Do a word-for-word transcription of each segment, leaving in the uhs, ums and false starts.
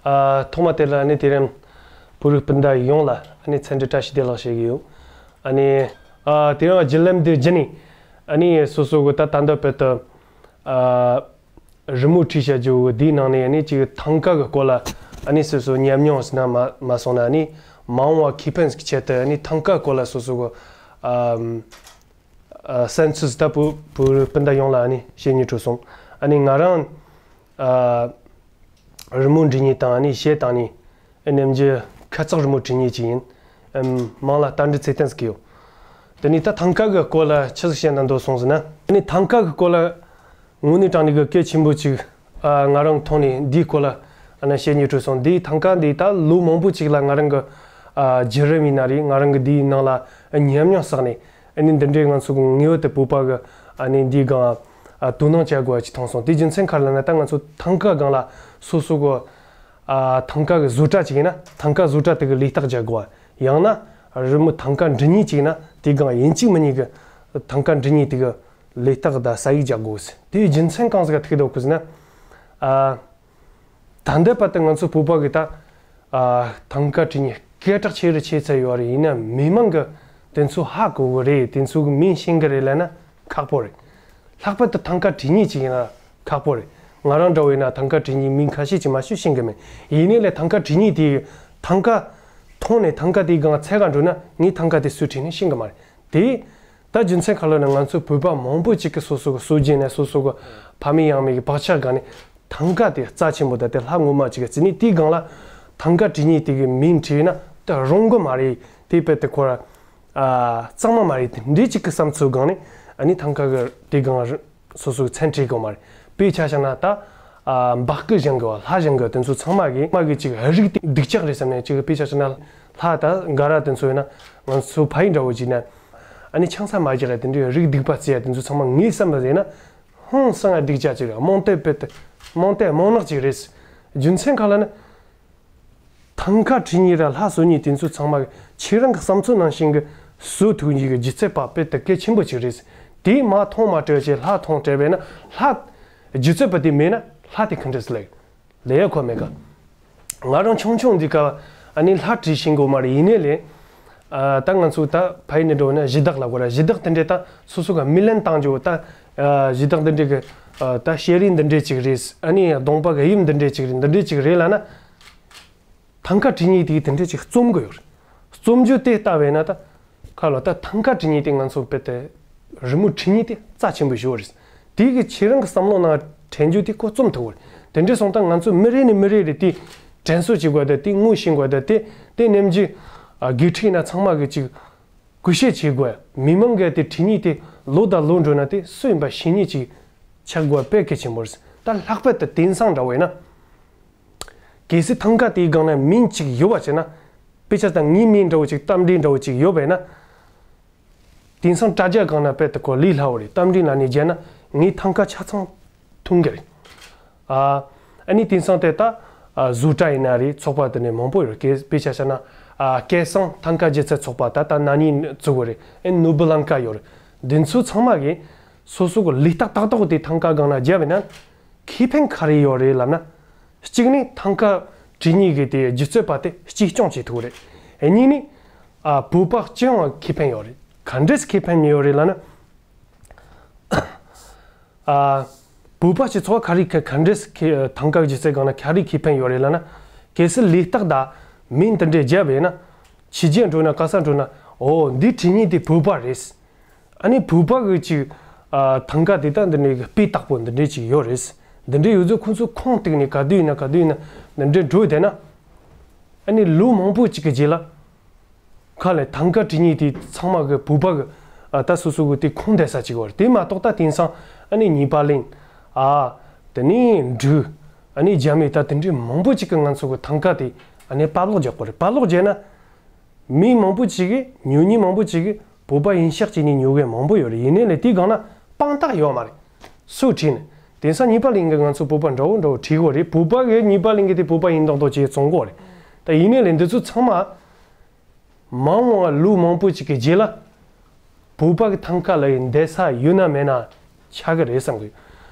ཨ། ཐོག་མ་དེ་ལ་ཨ་ནི་དེ་རིང་བོད་རིགས་སྤུན་ཟླ་ཡོངས་ལ་ཨ་ནི་འཚམས་འདྲི་བཀྲ་ཤིས་བདེ་ལེགས་ཞུ་གི་ཡོད། ཨ་ནི་ཨ། དེ་རིང་བརྒྱུད་ལམ་འདི་བརྒྱུད་ནས་ཨ་ནི་སོ་སོ་གི་ད་ད་ལྟ་བར་དུ་ཨ། རི་མོ་བྲིས་བྱ་རྒྱུ་འདིའི་ནང་ནས་ཨ་ནི་ཅིག་ཐང་ཀ་གི་སྐོར་ལ་ཨ་ནི་སོ་སོ་ཉམས་མྱོང་ཟིན་ན་མ་མ་སོང་ན་ཨ་ནི་མ་འོངས་པ་ཁེ་ཕན་ཟིག་ཆེད་དུ་ཨ་ནི་ཐང་ཀ་སྐོར་ལ་སོ་སོ་གི་ཨ། ཨ། སེམས་ཚོར་ད་བོད་བོད་རིགས་སྤུན་ཟླ་ཡོངས་ལ་ཨ་ནི་བཤད་སྙིང་བྲོ་སོང་། ཨ་ནི་ང་རང་ཨ། རི་མོ་འབྲི་མཁན་དང་ཨ་ནི་གཞས་བཏང་མཁན་ཨ་ནི་ནམ་རྒྱུན་ཁ་ཚག་རི་མོ་བྲིས་མཁན་ཅིག་ཡིན། ཨམ། མང་ལ་རྟ་མགྲིན་ཚེ་བརྟན་ཟེར་གི་ཡོད། དེ་ནས་ད་ཐང་ཀ་གི་སྐོར་ལ་ཆི་ཟིག་བཤད་ན་འདོད་སོང་ཟེར་ན། ཨ་ནི་ཐང་ཀ་གི་སྐོར་ལ་དངོས་གནས་དྲང་གནས་གི་གལ་ཆེན་པོ་ཅིག་ཨ། ང་རང་ཐོག་ནས་འདིའི་སྐོར་ལ་ཨ་ནི་བཤད་སྙིང་བྲོ་སོང་། འདིའི་ཐང་ཀ་འདི་ད་ལོ་མང་པོ་ཅིག་ལ་ང་རང་གི་ཨ། བརྒྱུད་རིམ་ཡིན་ན་རེད། ང་རང་གི་འདིའི་ནང་ལ་ཉམས་མྱོང་བསགས་ནས་ཨ་ནི་འདི་འདྲའི་ང་ཚོ་གི་ངེས་པར་དུ་བོད་པ་གི་ཨ་ནི་འདིའི་སྒང་ཨ། དོ་སྣང་བྱ་དགོས་པ་ཅིག་མཐོང་སོང་། དེའི་རྒྱུ་མཚན་ག་རེ་ལབ་ན་ད་ང་ཚོ་ཐང་ཀ་སྒང་ལ་སོ་སོ་གི་ཨ། ཐང་ཀ་གི་བཟོ་གྲྭ་ཅིག་ཡིན་ན་ཐང་ཀ་བཟོ་གྲྭ་དེ་གི་ལས་རྟགས་བྱ་དགོས་པ། ཡང་ན་རི་མོ་ཐང་ཀ་འབྲི་མཁན་ཅིག་ཡིན་ན་དེའི་སྒང་ཡིན་གཅིག་མིན་གཉིས་གི་ཐང་ཀ་འབྲི་མཁན་དེ་གི་ལས་རྟགས་དང་ས་ཡིག་རྒྱག་དགོས། དེའི་རྒྱུ་མཚན་གང་ཟིག་ག་ཐུག་འདུག་གི་ཟེར་ན། ཨ། ད་ལྟ་བར་དུ་ང་ཚོ་བོད་པ་གི་ད་ཨ། ཐང་ཀ་འབྲི་མཁན་སྐད་གྲགས་ཆེ་རུ་ཆེ་ཚར་ཡོད་རེད། ཡིན་ན་མི་མང་གི་དེ་ཚོ་ཧ་གོ་གི་རེད། དེ་ཚོ་གི་མིང་ཤེས་གི་རེད་ལབ་ན་ཁག་པོ་རེད། ལྷག་པར་དུ་ཐང་ཀ་འབྲི་མཁན་ཅིག་ཡིན་ན་ཁག་པོ་རེད། ང་རང་འདྲ་བོ་ཡིན་ན་ཐང་ཀ་འབྲི་མཁན་མིང་ཁ་ཤས་ཅིག་མ་ཤེས་ཤེས་གི་མེད། ཡིན་ནའི་ལས་ཐང་ཀ་འབྲི་མཁན་དེ་ཐང་ཀ་མཐོང་ནས་ཐང་ཀ་དེའི་སྒང་ཚད་ག་འགྲོ་ན་ངས་ཐང་ཀ་དེ་སུས་བྲིས་ནས་ཤེས་གི་མ་རེད། དེ་ད་རྒྱུ་མཚན་ག་རེ་ལབ་ན་ང་ཚོ་བོད་པ་མང་པོ་ཅིག་གི་སོ་སོ་གི་སྲོལ་རྒྱུན་ནས་སོ་སོ་གི་ཕ་མེས་ཡང་མེས་ཀྱི་བག་ཆགས་སྒང་ནས་ཐང་ཀ་དེ་རྩ་ཆེན་པོ་དང་དེ་ལྷ་ངོ་མ་ཅིག་གི་བརྩིས་ནས་དེའི་སྒང་ལ་ཐང་ཀ་འབྲི་མཁན་དེ་གི་མིང་བྲིས་ན་དེ་རུང་གི་མ་རེད། དེ་དཔེ་དེ་ཁོ་ར་ཨ། གཙང་མ་མ་རེད། དེ་འདྲའི་ཅིག་གི་བསམ་ཚུལ་སྒང་ནས་ཨ་ནི་ཐང་ཀ་གི་དེའི་སྒང་སོ་སོ་གི་མཚན་བྲིས་དགོས་མ་རེད། དཔེ་ཆ་བཞག་ན་ད་ཨ། འབག་གི་བཞེངས་གི་བ་ལྷ་བཞེངས་གི་དེ་ཚོ་ཚང་མ་གི་མ་གི་ཅིག་རིགས་དེ་སྡུག་ཅག་རེད་བསམ་ནས་ཅིག་དཔེ་ཆ་བཞག་ན་ལྷ་ད་འགའ་ར་དེ་ཚོ་ཡིན་ན་ང་ཚོ་ཕ་ཡུལ་འདྲ་བོ་ཅིག་ན་ཨ་ནི་ཆང་ས་མ་བཞག་ཡ་དེ་འདྲའི་རིགས་སྡུག་པ་བརྩི་ཡ་དེ་ཚོ་ཚང་མ་ངའི་བསམ་པ་ཡིན་ན་ཧང་སང་ཡ་སྡུག་ཅག་ཅིག་རེད། རྨོངས་དད་དཔེ་དེ་རྨོངས་དད་རྨོངས་ནག་ཅིག་རེད། རྒྱུ་མཚན་ག་རེ་ལབ་ན། ཐང་ཀ་བྲིས་མཁན་ར་ལྷ་བཟོ་མཁན་དེ་ཚོ་ཚང་མ་ཁྱེད་རང་གི་བསམ་ཚུལ་ནང་བཞིན་གྱི་བཟོ་ཐུབ་མཁན་གྱི་སྒྱུ་རྩལ་པ་དཔེ་དེ་གལ་ཆེན་པོ་ཅིག་རེད། དེ་མ་མཐོང་མ་སྤྲད་བྱས་ལྷ་མཐོང་སྤྲད་པས་ན་ལྷ། སྒྱུ་རྩལ་པ་དེ་མེད་ན་ལྷ་དེ་ག་འདྲས་སུ་ལེགས། ལེགས་ཡ་ཁོ་མེད་ག་ང་རང་ཆུང་ཆུང་འདི་ག་ཨ་ནི་ལྷ་བྲིས་ཤེས་གོ་མ་རེད། ཡིན་ནའི་ལས། ཨ། ད་ང་ཚོ་ད་ཕ་ཡུལ་ནས་འགྲོ་ན་གཞི་བདག་ལབ་དགོས་ར། གཞི་བདག་དེ་འདྲས་ད་སོ་སོ་ག་མི་ལན་བཏང་རྒྱུ་ད། ཨ། གཞི་བདག་འདི་འདྲས་གི་ཨ། ད་ཤེས་རིག་འདི་འདྲས་ཅིག་རེད། ཨ་ནི་གདོང་པ་གི་དབྱིབས་འདི་འདྲས་ཅིག་རེད། འདི་འདྲས་ཅིག་རེད་ལབ་ན། ཐང་ཀ་བྲིས་མཁན་དེ་གིས་དེ་འདྲས་ཅིག་རྩོམ་གི་ཡོད་རེད། རྩོམ་རྒྱུ་དེ་ལྟ་བས་ན་ད་ཁ་ལོ་ད་ཐང་ཀ་བྲིས་མཁན་དེ་ང་ཚོ་དཔེ་དེ་རི་མོ་བྲིས་མཁན་དེ་རྩ་ཆེན་པོ་ཞིག་རེད། དེ་གི་ཁྱེད་རང་གི་བསམ་བློ་ནང་དྲན་རྒྱུ་དེ་ཁོ་རྩོམ་ཐུབ་པ་རེད། དེ་འདྲས་སོང་ད་ང་ཚོ་མི་རེ་ནས་མི་རེ་རེ་དེ་དྲན་གསོ་བྱེད་དགོས་ད། དེ་ངོ་ཤེས་དགོས་ད། དེ་དེ་ནམ་རྒྱུན་དགེ་ཕྲུག་ཡིན་ན་ཚང་མ་གི་ཅིག་སྐུལ་ཤེས་བྱེད་དགོས། མི་མང་གིས་དེ་བྲིས་མཁན་དེ་ལོ་དང་ལོ་འགྲོ་ན་དེ་སུ་ཡིན་པ་ཤེས་མཁན་ཅིག་ཆགས་དགོས་དཔེ་གལ་ཆེན་པོ་རེད། ད་ལྷག་པར་དུ་དེང་སང་འདྲ་བོ་ཡིན་ན། གལ་སྲིད་ཐང་ཀ་དེའི་སྒང་ན་མིང་གཅིག་ཡོད་པ་བྱས་ན། དཔེ་ཆ་ད་ངའི་མིང་འདྲ་བོ་ཅིག་རྟ་མགྲིན་འདྲ་བོ་ཅིག་ཡོད་པས་ན། དེང་སང་དྲ་རྒྱ་སྒང་ན་དཔེ་དེ་ཁོ་ལས་སླ་བོ་རེད། རྟ་མགྲིན་ལབ་ནས་བརྒྱབ་ན་ངའི་ཐང་ཀ་ཆ་ཚང་ཐོན་གི་རེད། ཨ། ཨ་ནི་དེང་སང་དེ་ད་ཨ། བཟོ་གྲྭ་ཡིན་ན་རེད། ཚོགས་པ་དེ་ནས་མང་པོ་ཡོད་རེད། དཔེ་ཆ་བཞག་ན་ཨ། སྐལ་བཟང་ཐང་ཀ་སྒྱུ་རྩལ་ཚོགས་པ་ད་ལྟ་ན་ནིང་བཙུགས་པ་རེད། ཨེ་ནུ་བུ་ལང་ཀ་ཡོད་རེད། འདི་ཚོ་ཚང་མ་གིས་སོ་སོ་གི་ལས་རྟགས་ཏག་ཏག་དེ་ཐང་ཀ་སྒང་ན་བརྒྱབ་པས་ན། ཁེ་ཕན་ག་རེ་ཡོད་རེད་ལབ་ན། གཅིག་ནི་ཐང་ཀ་བྲིས་མཁན་གྱི་དེ་སྒྱུ་རྩལ་པ་དེ་གཅེས་སྐྱོང་བྱེད་ཐུབ་རེད། གཉིས་ནི་ཨ། བོད་པ་སྤྱི་ཡོངས་ལ་ཁེ་ཕན་ཡོད་རེད། ག་འདྲས་ཁེ་ཕན་ཡོད་རེད་ལབ་ན། ཨ། བོད་པ་སྤྱི་ཚོགས་ག་རེ་ག་ག་འདྲས་ཁེ་ཐང་ཀ་སྒྱུ་རྩལ་སྒང་ན་ག་རེ་ཁེ་ཕན་ཡོད་རེད་ལབ་ན། གལ་སྲིད་ལས་རྟགས་དང་མིང་དེ་འདྲས་བརྒྱབ་ཡོད་ན། ཕྱི་རྒྱལ་འགྲོ་ན་ག་ས་འགྲོ་ན་འོ་འདི་བྲིས་མཁན་དེ་བོད་པ་རེད། ཨ་ནི་བོད་པ་གི་ཅིག་ཨ། ཐང་ཀ་དེ་ད་འདི་འདྲའི་སྤུས་དག་པོ་འདི་འདྲའི་ཅིག་ཡོད་རེད། འདི་འདྲའི་ཡོད་ཚད་ཁོང་ཚོ་ཁུངས་གཏུགས་ནས་ག་དུས་ཡིན་ན་ག་དུས་ཡིན་ན་འདི་འདྲའི་འགྲོ་བསྡད་ན། ཨ་ནི་ལོ་མང་པོ་ཅིག་གི་རྗེས་ལ་ཁ་ལས་ཐང་ཀ་བྲིས་མཁན་དེ་ཚང་མ་གི་བོད་པ་གི་ཨ། ད་སོ་སོ་གི་དེ་ཁུངས་འདེད་ས་ཅིག་ཡོད་རེད། དེ་མ་གཏོགས་ད་དེང་སང་ཨ་ནི་ཉེས་པ་ལེན། ཨ། དེ་ནས་འབྲུག་ཨ་ནི་རྒྱ་མི་ད་དེ་འདྲའི་མང་པོ་ཅིག་གི་ང་ཚོ་གི་ཐང་ཀ་དེ་ཨ་ནི་བབ་ཀློག་རྒྱག་གི་རེད། བབ་ཀློག་བྱས་ན། མི་མང་པོ་ཅིག་གིས་ཉོ་མཁན་མང་པོ་ཅིག་གིས་བོད་པ་ཡིན་ཤག་བྱས་ནས་ཉོ་མཁན་མང་པོ་ཡོད་རེད། ཡིན་ནའི་ལས་དེའི་སྒང་ན་དཔང་རྟགས་ཡོད་མ་རེད། སུ་བྲིས་ནས། དེང་སང་ཉེས་པ་ལེན་མཁན་ང་ཚོ་བོད་པ་འདྲ་བོ་འདྲ་བོ་བྲིས་གོ་རེད། བོད་པ་གིས་ཉེས་པ་ལེན་མཁན་དེ་བོད་པ་ཡིན་མདོག་མདོག་བྱས་བཙོང་གོ་རེད། ད་ཡིན་ནའི་ལས་འདི་ཚོ་ཚང་མ་མ་འོངས་པ་ལོ་མང་པོ་ཅིག་གི་རྗེས་ལ་བོད་པ་གི་ཐང་ཀ་ལ་ཡི་འདེད་ས་ཡོད་ན་མེད་ན་ཆགས་ཀྱི་རེད་བསམ་གི།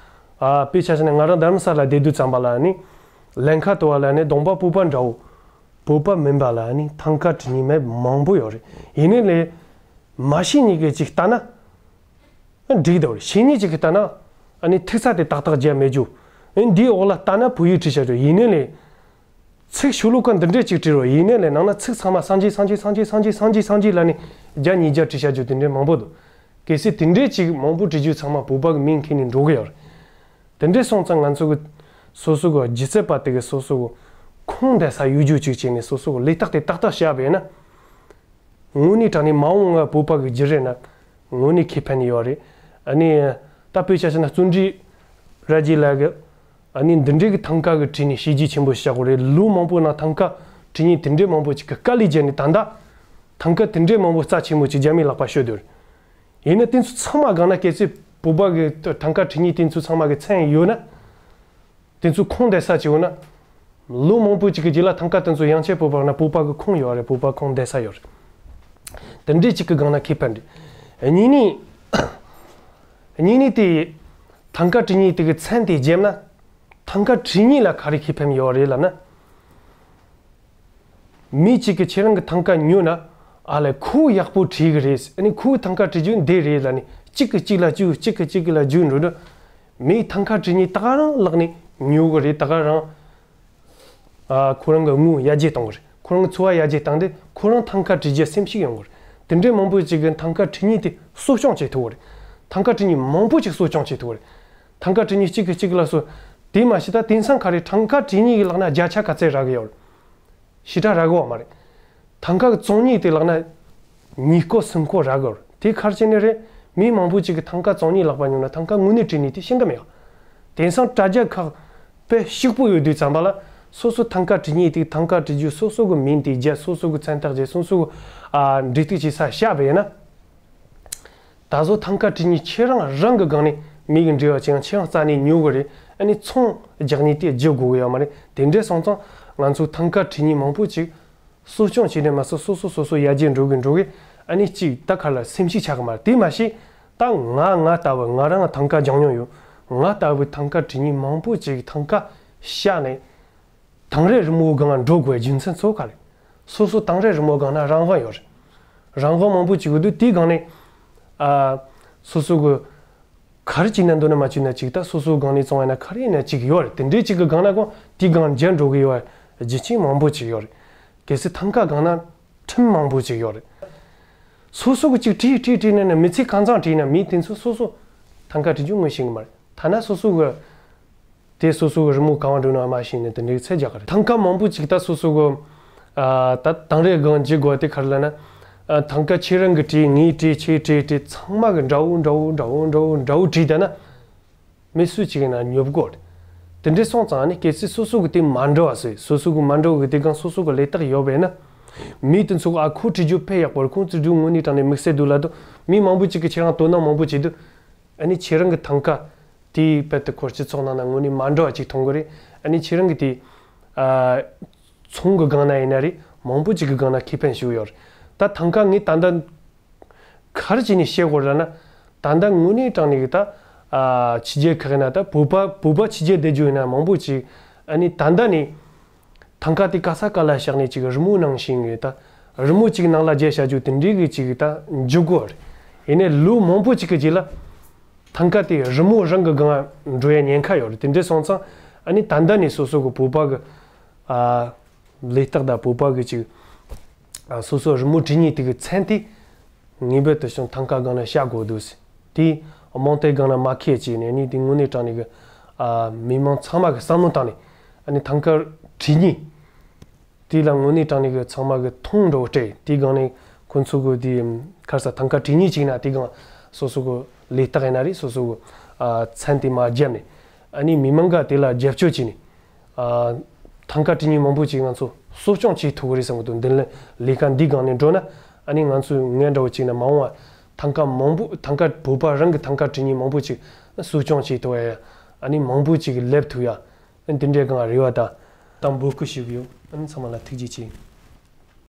ཨ། དཔེ་ཆ་བཞག་ན་ང་རང་རྡ་རམ་ས་ལ་བསྡད་དུས་ཙམ་པ་ལ་ནི། ལན་ཁ་དུ་བ་ལ་ནི་གདོང་པ་བོད་པ་འདྲ་བོ། བོད་པ་མིན་པ་ལ་ནི་ཐང་ཀ་བྲིས་ནི་མེད་མང་པོ་ཡོད་རེད། ཡིན་ནའི་ལས་མ་ཤེས་ནི་གི་ཅིག་ལྟ་ན་འགྲིག་འདུག་རེད། ཤེས་ནི་ཅིག་གི་ལྟ་ན་ཨ་ནི་ཐིག་ཚ་དེ་ཏག་ཏག་རྒྱབ་མེད་རྒྱུ། ཨ་ནི་འདིའི་འོག་ལ་ལྟ་ན་བོད་ཡིག་བྲིས་བྱ་རྒྱུ། ཡིན་ནའི་ལས་ཚིག་ཤོ་ལོ་ཀ་འདི་འདྲས་ཅིག་བྲིས་རོགས། ཡིན་ནའི་ལས་ནང་ན་ཚིག་ཚང་མ་སངས་རྒྱས་སངས་རྒྱས་སངས་རྒྱས་སངས་རྒྱས་སངས་རྒྱས་སངས་རྒྱས་ལ་ནི་བརྒྱ་ཉིས་བརྒྱ་བྲིས་བྱ་རྒྱུ་དེ་འདྲས་མང་པོ་འདུག་གལ་སྲིད་དེ་འདྲས་ཅིག་མང་པོ་བྲིས་རྒྱུ་ཚང་མ་བོད་པ་གི་མིང་འཁྱེར་ནས་འགྲོ་གི་ཡོད་རེད། དེ་འདྲས་སོང་ཙང་ང་ཚོ་གི་སོ་སོ་གི་སྒྱུ་རྩལ་པ་དེ་གི་སོ་སོ་གི་ཁུངས་འདེད་ས་ཡོད་རྒྱུ་ཅིག་བྱས་ནས་སོ་སོ་གི་ལས་རྟགས་དེ་ཏག་ཏག་བཤད་པ་ཡིན་ན། དངོས་གནས་དྲང་གནས་མ་འོངས་པ་བོད་པ་གི་རྒྱུད་རེད་ན་དངོས་གནས་ཁེ་ཕན་ཡོད་རེད། ཨ་ནི་ད་དཔེ་ཆ་བཞག་ན་བརྩོན་འགྲུས་ར་རྒྱས་ལགས་གི་ཨ་ནི་འདི་འདྲའི་གི་ཐང་ཀ་གི་བྲིས་ནས་བྱས་རྗེས་ཆེན་པོ་བཞག་གོ་རེད། ལོ་མང་པོ་ནང་ཐང་ཀ་བྲིས་ནས་དེ་འདྲའི་མང་པོ་ཅིག་གི་དཀའ་ལས་བརྒྱབ་ནས་ད་ལྟ་ཐང་ཀ་དེ་འདྲའི་མང་པོ་རྩ་ཆེན་མོ་ཅིག་རྒྱ་མིའི་ལག་པ་ཤོར་འདུག་ཡིན་ན་དེ་ཚོ་ཚང་མ་སྒང་ན་གལ་སྲིད་བོད་པ་གི་ཐང་ཀ་བྲིས་ནས་དེ་ཚོ་ཚང་མ་གི་མཚན་ཡོད་ན། དེ་ཚོ་ཁུངས་འདེད་ས་ཅིག་ཡོད་ན། ལོ་མང་པོ་ཅིག་གི་རྗེས་ལ་ཐང་ཀ་དེ་ཚོ་ཡང་ཆེ་བོད་པ་ན་བོད་པ་གི་ཁུངས་ཡོད་རེད། བོད་པ་ཁུངས་འདེད་ས་ཡོད་རེད། དེ་འདྲའི་ཅིག་གི་སྒང་ན་ཁེ་ཕན་རེད། གཉིས་ནི། གཉིས་ནི་དེ། ཐང་ཀ་བྲིས་ནི་དེ་གི་མཚན་དེ་བརྗེས་ན། ཐང་ཀ་བྲིས་ནི་ལ་ག་རེ་ཁེ་ཕན་ཡོད་རེད་ལབ་ན། མི་གཅིག་གིས་ཁྱེད་རང་གི་ཐང་ཀ་ཉོས་ན། ཨ་ལས་ཁོ་ཡག་པོ་བྲིས་གི་རེད། ཨ་ནི་ཁོའི་ཐང་ཀ་བྲིས་རྒྱུ་འདི་རེད་ལབ་ནི་གཅིག་གིས་གཅིག་ལ་བཅོལ། གཅིག་གིས་གཅིག་ལ་བཅོལ་འགྲོ་འགྲོ། མིའི་ཐང་ཀ་བྲིས་ནི་ད་ག་རང་ལག་ནས་ཉོ་གི་རེད། ད་ག་རང་ཨ་ཁོ་རང་གི་དངུལ་ཡར་རྒྱས་གཏོང་གི་རེད། ཁོ་རང་གི་འཚོ་བ་ཡར་རྒྱས་བཏང་སྟེ་ཁོ་རང་ཐང་ཀ་བྲིས་རྒྱུ་སེམས་ཤུགས་ཡོང་གི་རེད། དེ་འདྲའི་མང་པོ་ཅིག་གིས་ཐང་ཀ་བྲིས་ནི་དེ་གསོ་སྐྱོང་བྱེད་ཐུབ་གི་རེད། ཐང་ཀ་བྲིས་ནི་མང་པོ་ཅིག་གསོ་སྐྱོང་བྱེད་ཐུབ་གི་རེད། ཐང་ཀ་བྲིས་ནི་གཅིག་གིས་གཅིག་ལ་གསོ། དེ་མ་ཤེས་ད་དེང་སང་ག་རེ་ཐང་ཀ་བྲིས་ནི་གི་ལག་ན་བརྒྱ་ཆ་ག་ཚད་རག་གི་ཡོད་རེད། ཞེ་དྲག་རག་གི་ཡོད་མ་རེད། ཐང་ཀ་བཙོང་ནི་དེ་ལག་ན་ཉིས་སྐོར་སུམ་སྐོར་རག་གི་ཡོད་རེད། དེ་ག་རེ་བྱས་ནི་རེད། མི་མང་པོ་ཅིག་གིས་ཐང་ཀ་བཙོང་ནི་ལག་པ་ཉོས་ན་ཐང་ཀ་དངོས་གནས་བྲིས་ནི་དེ་ཤེས་ཀྱི་མེད། དེང་སང་དྲ་རྒྱ་ཁག་དཔེ་ཕྱུག་པོ་ཡོད་དུས་ཙམ་པ་ལ་སོ་སོ་ཐང་ཀ་བྲིས་ནི་དེ་ཐང་ཀ་བྲིས་རྒྱུ་སོ་སོ་གི་མིང་དེ་བརྒྱབ། སོ་སོ་གི་མཚན་རྟགས་བརྒྱབ། སོ་སོ་གི་ཨ་འབྲེལ་གཏུག་བྱེད་ས་བཞག་པ་ཡིན་ན། ད་གཟོད་ཐང་ཀ་བྲིས་ནི་ཁྱེད་རང་རང་གི་སྒང་ནས་མི་གི་འབྲེལ་བ་ཅིག་ཡང་ཁྱེད་རང་རྩ་ནས་ཉོ་གི་རེད། ཨ་ནི་ཚོང་རྒྱག་ནི་དེ་བརྗེད་དགོས་གི་ཡོད་མ་རེད། དེ་འདྲ་སོང་ཙང་ང་ཚོ་ཐང་ཀ་བྲིས་ནི་མང་པོ་ཅིག་གསོ་སྐྱོང་བྱས་ནས་མ་གཏོགས་སོ་སོ་སོ་སོ་ཡར་རྒྱས་འགྲོ་གི་འགྲོ་གི། ཨ་ནི་ཅིག་ད་ག་ལ་སེམས་ཤུགས་ཆག་གི་མ་རེད། དེ་མ་ཤེས་ད་ང་ང་ལྟ་བུ་ང་རང་ཐང་ཀ་རྒྱག་མྱོང་ཡོད། ང་ལྟ་བུ་ཐང་ཀ་བྲིས་ནི་མང་པོ་ཅིག་ཐང་ཀ་བཤགས་ནས། དེང་རབས་རི་མོའི་སྒང་འགྲོ་དགོས་རྒྱུ་མཚན་གཙོ་བོ་ག་རེ། སོ་སོ་དེང་རབས་རི་མོའི་སྒང་ན་རང་དབང་ཡོད་རེད། རང་དབང་མང་པོ་ཅིག་ཡོད་དུས་དེའི་སྒང་ནས། ཨ། སོ་སོ་གི་ག་རེ་བྱས་ན་འདོད་ན་མ་བྱས་ན་ཅིག་ད་སོ་སོའི་སྒང་ནས་བཙོང་ཡ་ན་ག་རེ་ཡིན་ན་ཅིག་ཡོད་རེད། དེ་འདྲའི་ཅིག་གི་སྒང་ན་ཀོ་དེའི་སྒང་འཇར་འགྲོ་གི་ཡོད་རྒྱུ་རྐྱེན་མང་པོ་ཅིག་ཡོད་རེད། གལ་སྲིད་ཐང་ཀ་སྒང་ན་ཁྲིམས་མང་པོ་ཅིག་ཡོད་རེད། སོ་སོ་གི་ཅིག་བྲིས་བྲིས་བྲིས་ནས་ན་མི་ཚེ་གང་ཚང་བྲིས་ན་མི་དེ་ཚོ་སོ་སོ་ཐང་ཀ་བྲིས་རྒྱུ་ངོས་ཤེས་གི་མ་རེད། ཐ་ན་སོ་སོ་གི་དེ་སོ་སོ་གི་རི་མོ་གང་བ་འགྲོ་ན་མ་ཤེས་ནས་དེ་འདྲའི་ཚད་རྒྱག་གི་རེད། ཐང་ཀ་མང་པོ་ཅིག་ད་སོ་སོ་གི་ཨ་ད་དེང་རབས་སྒང་བྱེད་དགོས་དེ་ག་རེ་ལབ་ན། ཨ་ཐང་ཀ་ཁྱེད་རང་གི་བྲིས་ངའི་བྲིས་ཁྱེད་བྲིས་བྲིས་ཚང་མ་གི་འདྲ་བོ་འདྲ་བོ་འདྲ་བོ་འདྲ་བོ་འདྲ་བོ་བྲིས་བསྡད་ན། མི་སུ་གཅིག་ཡིན་ན་ཉོབ་གོ་རེད། དེ་འདྲའི་སོང་ཙང་ནི་གལ་སྲིད་སོ་སོ་གི་དེ་མ་འགྲོ་བ་ཟེར། སོ་སོ་གི་མ་འགྲོ་གི་དེ་གང་སོ་སོ་གི་ལས་རྟགས་ཡོད་པས་ན། མི་དེ་ཚོ་གི་ཨ་ཁོ་བྲིས་རྒྱུ་དཔེ་ཡག་པོ་རེད། ཁོང་བྲིས་རྒྱུ་དངོས་གནས་དྲང་ནས་དམིགས་བསལ་འདུག་ལབ་དུས་མི་མང་པོ་ཅིག་གིས་ཁྱེད་རང་དོ་སྣང་མང་པོ་བྱེད་དུས། ཨ་ནི་ཁྱེད་རང་གི་ཐང་ཀ་དེའི་དཔེ་དེ་ཁོ་སྤྱི་ཚོགས་ནང་ན་དངོས་གནས་མ་འགྲོ་བ་ཅིག་མཐོང་གི་རེད། ཨ་ནི་ཁྱེད་རང་གི་དེ་ཨ་ཚོང་གི་སྒང་ན་ཡིན་ན་རེད། མང་པོ་ཅིག་གི་སྒང་ན་ཁེ་ཕན་ཞིག་ཡོད་རེད། ད་ཐང་ཀ་ངས་ད་ལྟ་ག་རེ་བྱས་ནས་བཤད་དགོས་རེད་ལབ་ན། ད་ལྟ་དངོས་གནས་དྲང་གནས་ཀྱི་ད་ཨ་ཕྱི་རྒྱལ་ཁག་ཡིན་ན་ད་བོད་པ་བོད་པ་ཕྱི་རྒྱལ་བསྡད་རྒྱུ་ཡིན་ན་མང་པོ་ཅིག་ཨ་ནི་ད་ལྟ་ནས་ཐང་ཀ་དེ་ག་ས་ག་ལ་བཞག་ནས་ཅིག་རི་མོ་ནང་བཞིན་གྱི་ད་རི་མོ་ཅིག་ནང་ལ་བརྒྱབ་བཞག་རྒྱུ་དེ་འདྲའི་གི་ཅིག་ད་འཇུག་དགོས་རེད། ཡིན་ནའི་ལོ་མང་པོ་ཅིག་གི་རྗེས་ལ་ཐང་ཀ་དེ་རི་མོ་རང་གི་སྒང་འགྲོ་ཡ་ཉེན་ཁ་ཡོད་རེད། དེ་འདྲ་སོང་ཙང་ཨ་ནི་ད་ལྟ་ནས་སོ་སོ་གི་བོད་པ་གི་ཨ། ལས་རྟགས་དང་བོད་པ་གི་ཅིག་ཨ་སོ་སོ་རི་མོ་བྲིས་ནི་དེ་གི་མཚན་དེ་ངེས་པར་དུ་ཞིང་ཐང་ཀ་སྒང་ན་བཞག་དགོས་འདུག་ཟེར། དེ་རྨོངས་དད་སྒང་ན་མ་ཁེལ་བྱས་ནས་ནི་དེ་དངོས་གནས་དྲང་གནས་གི་ཨ་མི་མང་ཚང་མ་གི་བསམ་བློ་བཏང་ནས་ཨ་ནི་ཐང་ཀ་བྲིས་ནི་དེ་ལ་དངོས་གནས་དྲང་གནས་གི་ཚང་མ་གི་མཐོང་འགྲོ་སྤྲད། དེ་སྒང་ནས་ཁོ་ཚོ་གི་དེ་ག་རེ་ཟེར་ཐང་ཀ་བྲིས་ནི་ཅིག་ན་དེ་སྒང་སོ་སོ་གི་ལས་རྟགས་ཡིན་ན་རེད། སོ་སོ་གི་ཨ་མཚན་དེ་མར་བརྒྱབ་ནས་ཨ་ནི་མི་མང་ག་དེ་ལ་རྒྱབ་སྐྱོར་བྱས་ནས། ཨ། ཐང་ཀ་བྲིས་ནི་མང་པོ་ཅིག་ང་ཚོ་གསོ་སྐྱོང་བྱེད་ཐུབ་ཀྱི་རེད་བསམ་གྱི་འདུག་འདི་ལས་ལས་ཀ་འདི་སྒང་ནས་འགྲོ་ན་ཨ་ནི་ང་ཚོས་ངས་འདྲ་བོ་ཅིག་ན་མ་འོངས་པ་ཐང་ཀ་མང་པོ་ཐང་ཀ་བོད་པ་རང་གི་ཐང་ཀ་བྲིས་ནི་མང་པོ་ཅིག་གསོ་སྐྱོང་བྱེད་ཐུབ་ཡ་ཨ་ནི་མང་པོ་ཅིག་སླེབས་ཐུབ་ཡ་འདི་འདྲའི་སྒང་རེ་བ་དང་དང་འབོད་སྐུལ་ཞུ་གི་ཡོད། ཨ་ནི་ཚང་མ་ལ་ཐུགས་རྗེ་ཆེ།